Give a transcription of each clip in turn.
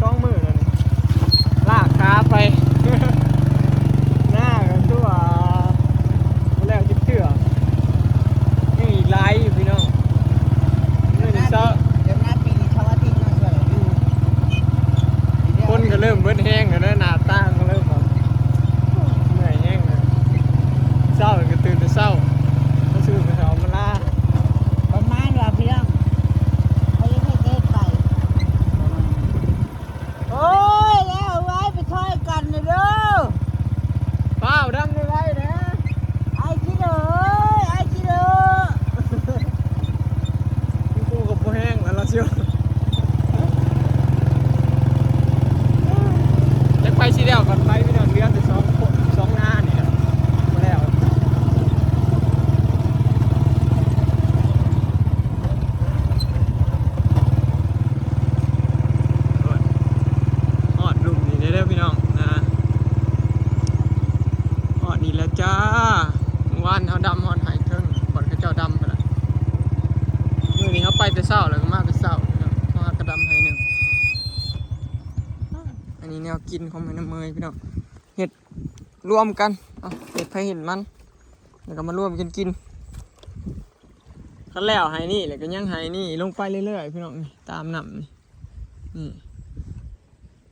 ສອງມື້ແລ້ວນີ້ ລາກຂາໄປ ນາກໍຄືວ່າບໍ່ແລ້ວຈັກເທື່ອ ຍັງອີກຫຼາຍຢູ່ພີ່ນ້ອງ. ມື້ນີ້ເຊົ້າ ດຳນາປີນີ້ເຊົາອາທິດເນາະ ຊ່ວຍຢູ່ ຄົນກໍເລີ່ມເບິດແຮງແລ້ວເດີ ໜ້າຕາກໍເລີ່ມແບບເມື່ອຍແຮງແລ້ວ. ເຊົ້າກໍຕື່ນແຕ່ເຊົ້າ ມາຊື້ເຂົ້າມາລາ ປະມານວ່າພີ່ນ້ອງ ເຂົາເຮັດເຮັດໄປ. ໂອ້ຍ ແລ້ວໄວ້ ໄປຊ່ອຍກັນເດີ ຟ້າວດຳໄວໆແດ່ ອ້າຍກິໂລ ເອີຍ ອ້າຍກິໂລ ກູກໍບໍ່ແຮງແລ້ວລະຊິ ຈັກໄປຊິແລ້ວກ່ອນໄປ ພີ່ນ້ອງ ເຫຼືອແຕ່ສອງຄົນ ສອງນານີ້ແຫຼະ ບໍ່ແລ້ວ. ຮອດລຸ່ມນີ້ເດີພີ່ນ້ອງນະ ຮອດນີ້ແລ້ວຈ້າ. ມື້ວານເຮົາດຳຮອດໄຮ່ເທິງ ບ່ອນເຂົາເຈົ້າດຳພຸ້ນນະ ມື້ນີ້ເຮົາໄປແຕ່ເຊົ້າ ແລ້ວກໍມາແຕ່ເຊົ້າພີ່ນ້ອງ ເຮົາຫາກໍດຳໄຮ່ໜຶ່ງ. ອັນນີ້ແນວກິນຂອງແມ່ນ້ຳເມຍພີ່ນ້ອງ ເຮັດລວມກັນ ເອົາ ເຮັດໃຜເຮັດມັນ ແລ້ວກໍມາລວມກັນກິນ. ຄັນແລ້ວໄຮ່ນີ້ ແລ້ວກໍຍັງໄຮ່ນີ້ລົງໄປເລື້ອຍໆ ພີ່ນ້ອງ ນີ້ ຕາມນ້ຳນີ້ ນີ້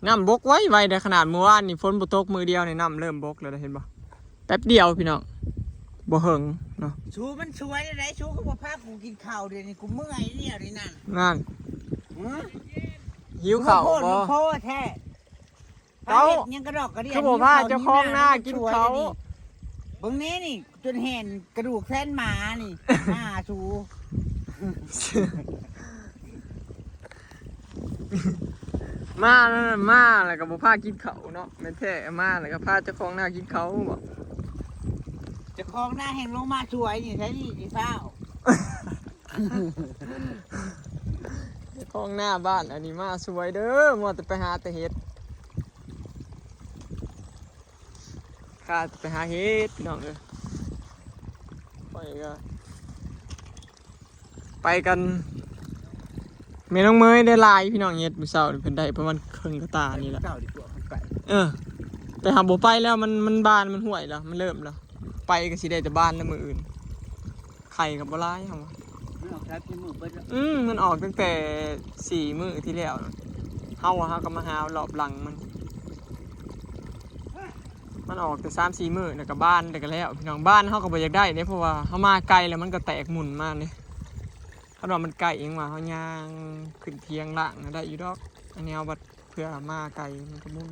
ນ້ຳບົກໄວໆເດ້ ຂະໜາດມື້ວານນີ້ຝົນບໍ່ຕົກມື້ດຽວນີ້ ນ້ຳເລີ່ມບົກແລ້ວເດ້ ເຫັນບໍ່ ແປັບດຽວພີ່ນ້ອງ ບໍ່ເຫິງເນາະ. ຊູມັນສວຍແນວໃດ ຊູກໍບໍ່ພາກູກິນເຂົ້າ ດຽວນີ້ກູເມື່ອຍແລ້ວນີ້ນັ້ນ ນັ້ນ ຫື ຫິວເຂົ້າບໍ່ ໂພດແທ້. ເອົ້າ ຫຍັງກະດອກກະເດຍ ຄືບໍ່ພາເຈົ້າຂອງນາກິນເຂົ້າ ເບິ່ງແນ່ນີ້ ຈົນແຫ່ນກະດູກແຊນໝານີ້ ໜ້າສູ ມາ ມາແລ້ວກໍບໍ່ພາກິນເຂົ້າເນາະ ແມ່ນແທ້ ມາແລ້ວກໍພາເຈົ້າຂອງນາກິນເຂົ້າບໍ? ເຈົ້າຂອງນາແຮ່ງລົງມາຊ່ວຍນີ້ ໃສນີ້ຊິຟ້າວ ເຈົ້າຂອງນາບ້ານອັນນີ້ມາຊ່ວຍເດີ ມັວແຕ່ໄປຫາແຕ່ເຫັດ ຂ້າໄປຫາເຫັດພີ່ນ້ອງເອີຍ ຂ້ອຍກໍໄປກັນ ແມ່ນ້ອງເມຍໄດ້ຫຼາຍພີ່ນ້ອງ ເຫັດມື້ເຊົ້ານີ້ເພິ່ນໄດ້ປະມານເຄິ່ງກະຕ່ານີ້ແຫຼະ ເຈົ້າດີກວ່າໄປ ເອີ ແຕ່ຫາກບໍ່ໄປແລ້ວ ມັນ ມັນບານ ມັນຫ້ວຍແລ້ວ ມັນເລີ່ມແລ້ວ ໄປກໍຊິໄດ້ແຕ່ບານແລ້ວມື້ອື່ນ ໄຂ່ກໍບໍ່ຫຼາຍ ເຮົາວ່າ ມັນອອກສາມສີ່ມື້ເບິດແລ້ວ ອືມ ມັນອອກຕັ້ງແຕ່ສີ່ມື້ທີ່ແລ້ວ ເຮົາວ່າເຮົາກໍມາຫາລອບຫຼັງມັນ ມັນອອກແຕ່ສາມສີ່ມື້ ແລ້ວກໍບານ ແລ້ວກໍແລ້ວ ພີ່ນ້ອງ. ບານເຮົາກໍບໍ່ຢາກໄດ້ເດ້ ເພາະວ່າເຮົາມາໄກແລ້ວ ມັນກໍແຕກໝຸ່ນມາເດ້. ຄັນວ່າມັນໃກ້ເອງວ່າ ເຮົາຍ່າງຂຶ້ນທຽງລ້າງນະ ໄດ້ຢູ່ດອກ. ອັນນີ້ເຮົາບັດເພື່ອມາໄກ ມັນກໍໝຸ່ນ.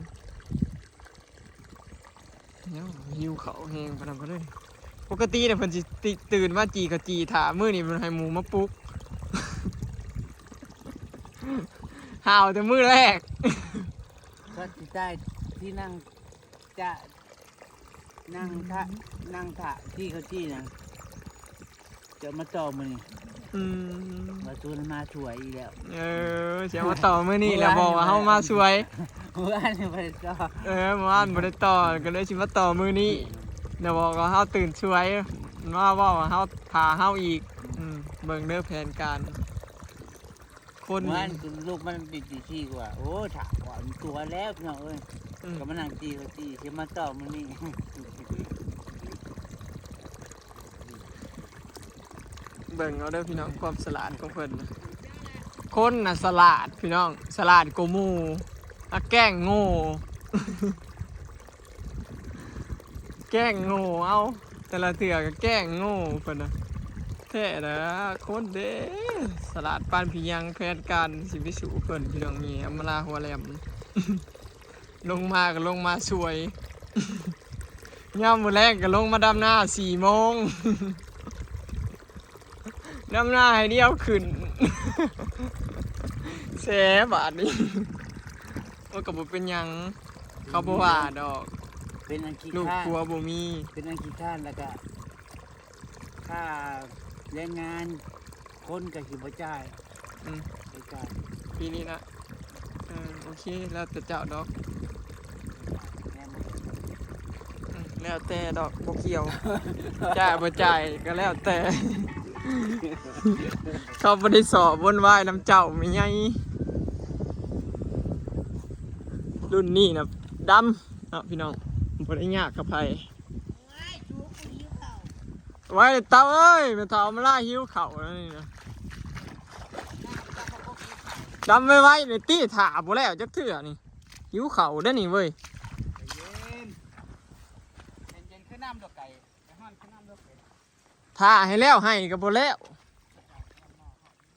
ເນາະ ຫິວເຂົ້າແຮງປານນັ້ນເລີຍ. ປົກກະຕິນະ ເພິ່ນຊິ ຕື່ນມາຈີ່ເຂົ້າຈີ່ຖ້າ, ມື້ນີ້ເພິ່ນໃຫ້ໝູມາປຸກ ຫາວແຕ່ມື້ແລກ. ກໍຊິຕາຍ ຊິນັ່ງຈະ ນັ່ງຖ້າ ນັ່ງຖ້າຈີ່ເຂົ້າຈີ່ນະ. ຈະມາຕໍ່ມື້ນີ້ ອືມ ວ່າຊວນມາຊ່ວຍອີກແລ້ວ. ເອີ ຊິເອົາມາຕໍ່ມື້ນີ້ແຫຼະ ບອກວ່າເຮົາມາຊ່ວຍ. ມື້ວານນີ້ບໍ່ໄດ້ຕໍ່ ເອີ ມື້ວານບໍ່ໄດ້ຕໍ່ ກໍເລີຍຊິມາຕໍ່ມື້ນີ້ ແລ້ວບອກວ່າເຮົາຕື່ນຊ່ວຍ ມາເວົ້າວ່າເຮົາ ຖ້າເຮົາອີກ. ອືມ ເບິ່ງເດີແຜນການ ຄົນ ມື້ວານລຸກມາຕັ້ງແຕ່ຕີສີ່ກວ່າ ໂອ້ ຖ້າກ່ອນຕົວແລ້ວ ພີ່ນ້ອງເອີຍ. ອືມ ກໍມານັ່ງຈີ່ເຂົ້າຈີ່ ຊິມາຕໍ່ມື້ນີ້. ເບິ່ງເອົາເດີພີ່ນ້ອງ ຄວາມສະຫຼາດຂອງເພິ່ນ. ຄົນນະສະຫຼາດພີ່ນ້ອງ ສະຫຼາດກວ່າໝູ່. ອາ ແກ້ງໂງ່ ແກ້ງໂງ່ ເອົາ ແຕ່ລະເທື່ອກໍແກ້ງໂງ່ເພິ່ນນະ. ແທ້ລະ ຄົນເດ້ ສະຫຼາດປານຜີຍັງ ແຜນການຊິໄປສູ້ເພິ່ນ ພີ່ນ້ອງ. ນີ້ອຳມາລາຫົວແຫຼມ. ລົງມາກໍລົງມາຊ່ວຍ ຍາມມື້ແລງກໍລົງມາດຳນາສີ່ໂມງ ດຳນາໃຫ້ດຽວຂຶ້ນ ແຊບບາດນີ້. ໂອ້ຍ ກໍບໍ່ເປັນຫຍັງ ເຂົາບໍ່ວ່າດອກ ເປັນອັນຂີ້ຄ້ານ ລູກຜົວບໍ່ມີ ເປັນອັນຂີ້ຄ້ານ ແລ້ວກໍ ຄ່າແຮງງານຄົນກໍຊິບໍ່ຈ່າຍ. ອືມ ບໍ່ຈ່າຍ ປີນີ້ນະ. ເອີ ໂອເຄ ແລ້ວແຕ່ເຈົ້າດອກ. ແມ່ນ ອືມ ແລ້ວແຕ່ດອກ ບໍ່ກ່ຽວ ຈ່າຍບໍ່ຈ່າຍກໍແລ້ວແຕ່. ເຂົາບໍ່ໄດ້ສໍ້ວົນວາຍນຳເຈົ້າ ແມ່ໃຫຍ່. ລຸ້ນນີ້ນະ ດຳເນາະພີ່ນ້ອງ ບໍ່ໄດ້ຍາກກັບໃຜ. ໄວ້ເຕົາເອີຍ ແມ່ເຖົ້າມາລາຫິວເຂົ້າແລ້ວນີ້ນະ ດຳໄວໆ ນີ້ຕິ ຖ້າບໍ່ແລ້ວຈັກເທື່ອນີ້ ຫິວເຂົ້າເດ້ນີ້ເວີຍ. ໃຈເຢັນ ໃຈເຢັນ ຄືນ້ຳດອກໄກ່ ຮ້ອນຄືນ້ຳດອກໄກ່. ຖ້າໃຫ້ແລ້ວໃຫ້ກໍບໍ່ແລ້ວ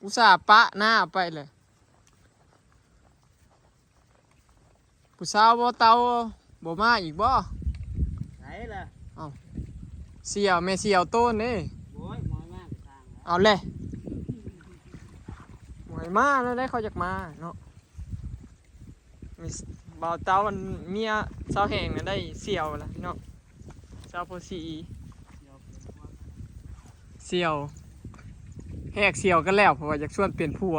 ອຸດສ່າປະໜ້າໄປເລີຍ. ຜູ້ສາວບໍ່ເຕົາບໍ່ມາອີກບໍ່? ໃສລະ? ເອົ້າ ສ່ຽວ ແມ່ສ່ຽວໂຕນເດ້. ໂອ້ຍ ມາແລ້ວ ເອົາແຫຼະ ບໍ່ໃຫ້ມາແນວໃດ ເຂົາຢາກມາເນາະ. ບ່າວເຕົາ ອັນເມຍສາວແຫ້ງນະ ໄດ້ສ່ຽວລະເນາະ ສາວໂພສີ ສ່ຽວ ແຫກສ່ຽວກັນແລ້ວ ເພາະວ່າຢາກຊວນປ່ຽນຜົວ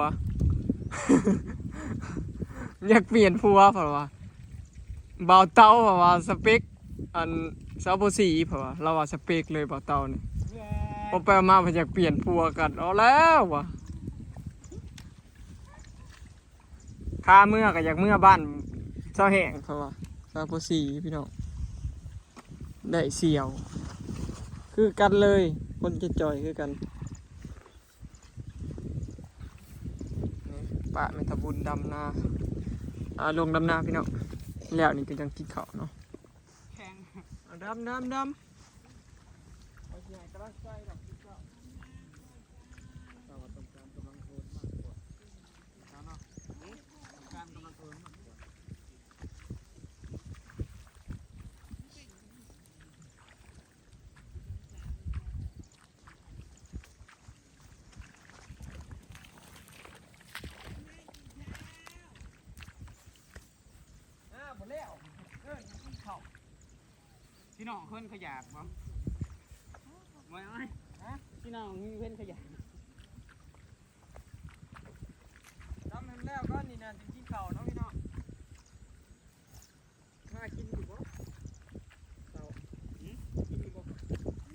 ຢາກປ່ຽນຜົວ ເພາະວ່າບ່າວເຕົາ ເພາະວ່າສະເປັກ ອັນ ສາວໂພສີ ເພາະວ່າລາວວ່າສະເປັກເລີຍບ່າວເຕົານີ້ ເອີຍ ພໍໄປມາເພິ່ນຢາກປ່ຽນຜົວກັນ ເອົາແລ້ວວ່າ. ຂາເມືອກໍຢາກເມືອບ້ານສາວແຫ້ງ ເພາະວ່າສາວໂພສີພີ່ນ້ອງ ໄດ້ສ່ຽວຄືກັນເລີຍ ຄົນຈະຈ່ອຍຄືກັນ. ນີ້ ປ້າແມ່ທະບຸນດຳນາ ອ່າ ລົງດຳນາພີ່ນ້ອງ ແລ້ວນີ້ກໍຍັງກິນເຂົ້າເນາະ ແຂງ ດຳ ດຳ ດຳ. ອ້າ ບໍ່ແລ້ວ ເອີ້ນກິນເຂົ້າ ພີ່ນ້ອງເພິ່ນເຂົາຢາກບໍ່? ບໍ່ອ້າຍ ຮະ ພີ່ນ້ອງເພິ່ນເຂົາຢາກ ດຳໃຫ້ມັນແລ້ວກ່ອນນີ້ນະ ຈຶ່ງກິນເຂົ້າເນາະພີ່ນ້ອງ. ພາກິນຢູ່ບໍ່ເຂົ້າ? ຫືມ? ກິນຢູ່ບໍ່?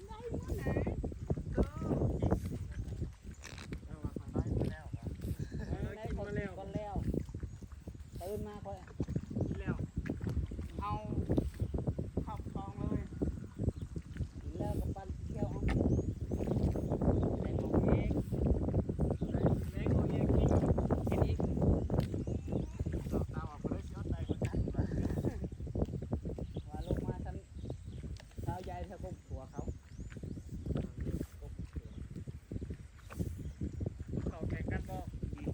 ໄດ້ໝົດນະ ເອີ ເກັ່ງ ເອີ ໄດ້ມາແລ້ວ ເອີ ໄດ້ ກິນມາແລ້ວ ກິນກ່ອນແລ້ວ ຕື່ນມາຂ້ອຍກິນແລ້ວ ເຮົາເຂົ້າທ້ອງເລີຍ ກິນແລ້ວກໍປັ່ນແກ້ວເອົາ ໄດ້ມອງເອງ ໄດ້ມອງເອງກິນ ກິນອີກ ສອບຕາວ່າບໍ່ໄດ້ຊິຮອດໃດບໍ່ຈັກ ວ່າລົງມາຊັ້ນ ຊາວໃຫຍ່ແຖວກົກຂົວເຂົາ ເຂົ້າແຂ່ງກັນບໍ່? ອືມ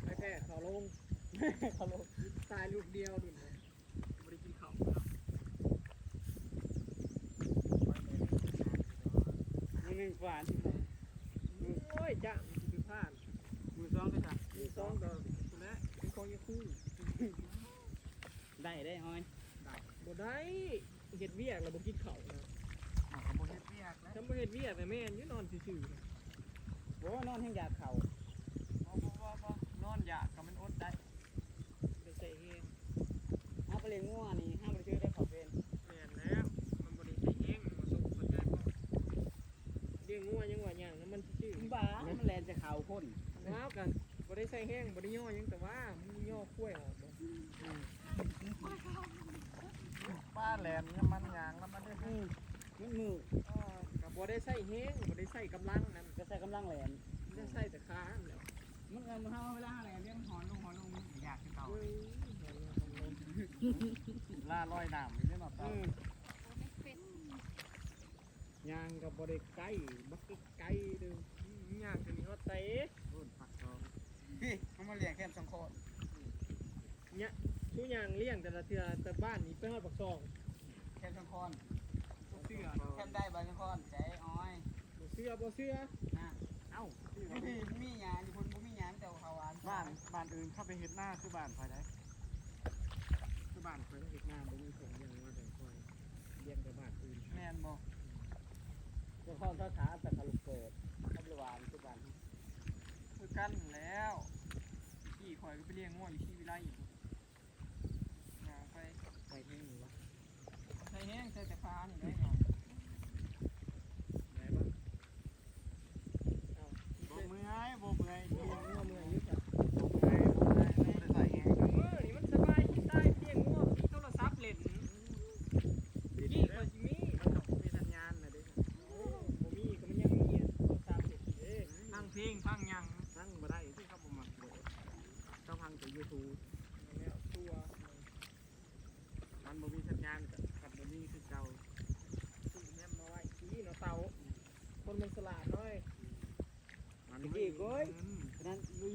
ໄປແພ້ເຂົາລົງ ເຂົາລົງ ຕາຍລູກດຽວດຸ່ນ ບໍ່ໄດ້ກິນເຂົ້າ ມື້ໜຶ່ງຟານ ໂອ້ຍ ຈ້າງຊິໄປຟານ ມື້ສອງກໍຈ້າງ ມື້ສອງກໍພຸ້ນແຫຼະ ເປັນຂອງຍາຄູ ໄດ້ເດ້ ອອຍ ໄດ້ ບໍ່ໄດ້ ເຮັດວຽກແລ້ວບໍ່ກິນເຂົ້ານະ ມັນກໍບໍ່ເຮັດວຽກແລ້ວ ຄັນບໍ່ເຮັດວຽກນະແມ່ນຢູ່ ນອນຊື່ໆ ໂອ້ຍ ນອນແຮ່ງຢາກເຂົ້າ ບໍ່ ບໍ່ ບໍ່ ນອນຢາກກໍມັນອົດໄດ້ ບໍ່ໄດ້ໃຊ້ແຮງ ເຮົາໄປລ້ຽງງົວນີ້ ເຮົາບໍ່ໄດ້ຖືໄດ້ເຂົ້າເປັນ ແມ່ນແລ້ວ ມັນບໍ່ໄດ້ໃຊ້ແຮງ ມັນບໍ່ສົມ ເຂົ້າໃຈບໍ່? ລ້ຽງງົວຍັງວ່າຍ່າງນຳມັນຊື່ໆ ບ້າ ມັນແລ່ນຈະເຂົ້າຄົນ ວ້າວ ກໍບໍ່ໄດ້ໃສ່ແຮງ ບໍ່ໄດ້ຍໍ່ຫຍັງ ແຕ່ວ່າມັນຍໍ້ຄວາຍອອກ ອືມ ປ້າແຫຼມຍາມມັນຍ່າງນຳມັນເດ້ ອືມ ມັນມື ເອີ ກໍບໍ່ໄດ້ໃຊ້ແຮງ ບໍ່ໄດ້ໃຊ້ກຳລັງນຳ ກໍໃຊ້ກຳລັງແລ່ນ ໄດ້ໃຊ້ແຕ່ຂາຫັ້ນແຫຼະ ມັນ ເອີ ເຮົາເວລາເຮົາແລ່ນ ມັນຫອນລົງ ຫອນລົງ ມັນກໍຢາກຄືເກົ່າ ເອີ ເວລາລອຍນ້ຳນີ້ເນາະ ອືມ ຍ່າງກໍບໍ່ໄດ້ໄກ ບັກໄກເດີ ອືມ ຍ່າງຈະໜີຮອດໃສ ໂອ້ຍ ປັກຊອງ ພີ້ ເຮົາມາລ້ຽງແຄມສອງຄອນ ຍະ ຊູຍ່າງລ້ຽງແຕ່ລະເທື່ອ ແຕ່ບ້ານນີ້ໄປຮອດປາກຊ່ອງ ແຄມສອງຄອນ ບໍ່ເຊື່ອ ແຄມໃດບ້ານສອງຄອນ ໃຈອ້ອຍ ບໍ່ເຊື່ອ ບໍ່ເຊື່ອ ນະ ເອົ້າ ຢູ່ພີ້ມີຫຍ້າ ຢູ່ພຸ້ນບໍ່ມີຫຍ້າ ມີແຕ່ເຂົ້າຫວານ ບ້ານ ບ້ານອື່ນເຂົາໄປເຮັດນາ ຄືບ້ານຂ້ອຍໃດ ຄືບ້ານຂ້ອຍເຮັດນາ ບໍ່ມີເຄື່ອງລ້ຽງງົວ ແຕ່ຂ້ອຍລ້ຽງແຕ່ບ້ານອື່ນ ແມ່ນບໍ່? ເຈົ້າຂອງສາຂາ ສາຂາລູກເກີດ ກັບລະຫວ່າງ ຄືບ້ານເຮົາ ຄືກັນແລ້ວ ທີ່ຂ້ອຍກໍໄປລ້ຽງງົວຢູ່ທີ່ວິໄລ ຍ່າງໄປ ໄປແຮງຢູ່ວະ ໃສ່ແຮງ ໃສ່ແຕ່ຂານີ້ໄດ້ເນາະ ໄດ້ບໍ່? ເອົ້າ ບໍ່ເມື່ອຍ ບໍ່ເມື່ອຍ ບໍ່ເມື່ອຍຢູ່ ບໍ່ເມື່ອຍ ບໍ່ເມື່ອຍ ບໍ່ໄດ້ YouTube ແລ້ວຕົວະ ມັນບໍ່ມີສັນຍານກໍຄັນບໍ່ມີຄືເກົ່າ ຊື້ແມ່ມມາໄວ້ ອີ່ເນາະເຕົາ ຄົນມັນສະຫຼາດເນາະ ມັນ ຕະ ບໍ່ມີ ກີ້ໂກຍ ເງິນ ຂະໜາດມີ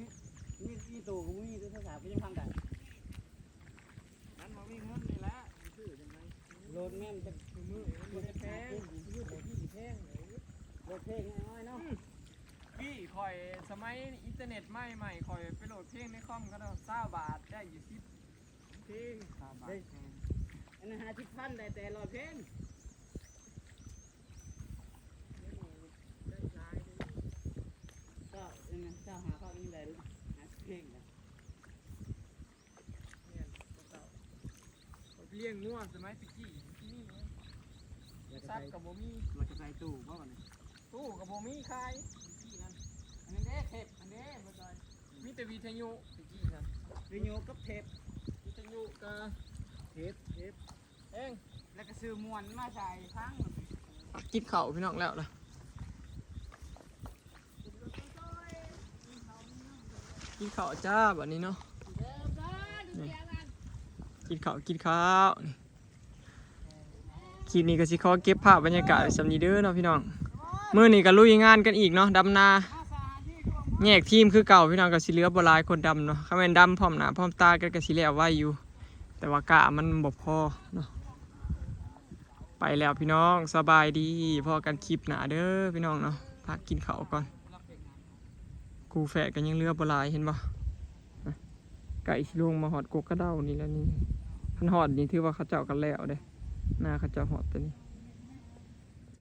ມີ ມີໂຕກໍບໍ່ມີ ໂທລະສັບກໍຍັງຟັງໄດ້ ມັນບໍ່ມີເງິນນີ້ແຫຼະ ມັນຊື້ຈັ່ງໃດ ໂຫຼດແມ່ນຈັກມື້ ມື້ມັນບໍ່ໄດ້ແພງ ມື້ແພງ ໂຫຼດເພງນ້ອຍໆເນາະ ອືມ ກີ້ຂ້ອຍສະໄໝອິນເຕີເນັດໃໝ່ໆ ຂ້ອຍໄປໂຫຼດເພງໃນຄອມເຂົາເນາະ ຊາວບາດໄດ້ຢູ່ສິບ ເພງ ຊາວບາດ ເດ້ ເພງ ອັນນັ້ນຫ້າສິບພັນ ໄດ້ແຕ່ຮ້ອຍເພງ ເຈົ້າ ອັນນັ້ນ ເຈົ້າຫາເຂົາຍັງໄດ້ຫ້າສິບເພງນະ ແມ່ນ ເຂົາເຈົ້າ ຂ້ອຍໄປລ້ຽງງົວສະໄໝແຕ່ກີ້ ບໍ່ມີຫຍັງ ສັດກໍບໍ່ມີ ແລ້ວກໍໃສ່ຕູ້ບໍ່ບັດນີ້ ຕູ້ກໍບໍ່ມີຂາຍແຕ່ກີ້ນັ້ນ ອັນນັ້ນເດ້ ເທັບ ອັນເດ້ ບໍ່ໃສ່ ມີແຕ່ວິທະຍຸແຕ່ກີ້ນັ້ນ ວິທະຍຸກັບເທັບ ວິທະຍຸກັບເທັບ ເທັບ ແຮງ ແລ້ວກໍຊື້ມ່ວນມາໃສ່ຟັງ ກິນເຂົ້າພີ່ນ້ອງແລ້ວລະ ກິນເຂົ້າຈ້າບັດນີ້ເນາະ ກິນເຂົ້າ ກິນເຂົ້າ ນີ້ ຄລິບນີ້ກໍຊິຂໍເກັບພາບບັນຍາກາດໄວ້ສ່ຳນີ້ເດີເນາະພີ່ນ້ອງ ມື້ນີ້ກໍລຸຍງານກັນອີກເນາະ ດຳນາ ແຍກທີມຄືເກົ່າພີ່ນ້ອງ ກໍຊິເຫຼືອບໍ່ຫຼາຍຄົນດຳເນາະ ຄັນແມ່ນດຳພ້ອມໜ້າພ້ອມຕາກັນກໍຊິແລ້ວໄວຢູ່ ແຕ່ວ່າກ້າມັນບໍ່ພໍເນາະ ໄປແລ້ວພີ່ນ້ອງ ສະບາຍດີ ພໍ້ກັນຄລິບໜ້າເດີພີ່ນ້ອງເນາະ ພາກິນເຂົ້າກ່ອນ ຄູ່ແຝດກໍຍັງເຫຼືອບໍ່ຫຼາຍ ເຫັນບໍ່ ໃກ້ຊິລົງມາຮອດກົກກະເດົານີ້ແລ້ວນີ້ ຄັນຮອດນີ້ຖືວ່າເຂົາເຈົ້າກໍແລ້ວເດ້ ນາເຂົາເຈົ້າຮອດແຕ່ນີ້